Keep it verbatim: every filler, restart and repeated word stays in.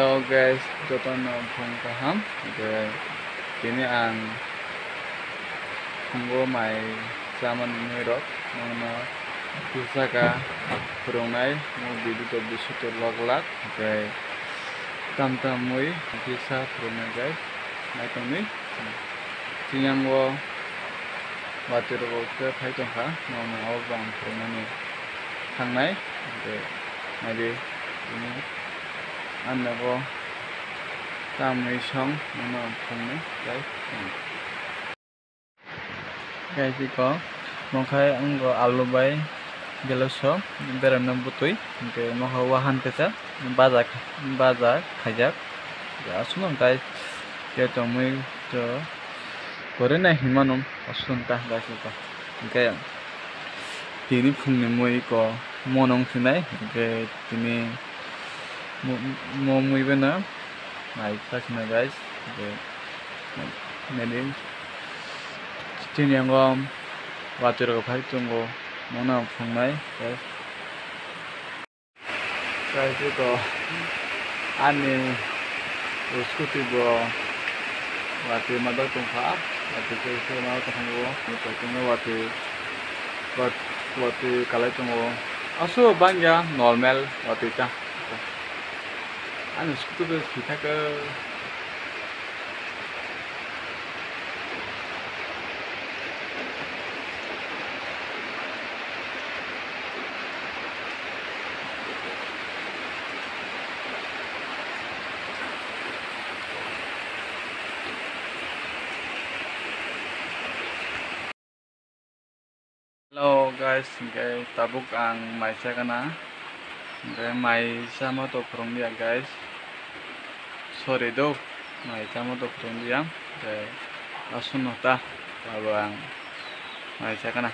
Hello guys, jotono phung kaham. Hwnkhe tini ang phungo mai chamani mui rok nono kisa ka phwrwngnai, mo video to bisu to log lak, hwnkhe tam tam mui kisa phwrwngnai guys, naitongni. Chini yango watwi rok khe phai tongkha, nono o bang phwrwngnani thangnai, hwnkhe naidi tini ani nogo tamni song nono ang phungnai tei. Guys, iko mokhe wngkha alu bai gelaso beremno bwtwi, hwnkhe mokhe wahan kisa baja, baja khaijak. Aswkno guys, khe tongmui to kwrwi nai hinmano aswkno ta guys, iko hwnkhe tini phungni mui iko mono wngsinai, hwnkhe tini mo-, mo mui beno nai khasina guys, hwnkhe nini chini yango watwi rok phai tongo, mono phungnai guys. Guys, ito ani scooty bo watwi ma dok tongkha, watwi khe khe ma tongkha, watwi, wat-, watwi kalai tongo. Aswk bangya normal watwi ta. Ani scooty bo sitaka. Hello guys, hwnkhe tabuk ang mai chakana, hwnkhe mai chama to phwrwngya guys, sorry do, mai chama to phwrwngya, hwnkhe aswkno ta tabuk ang mai chakana.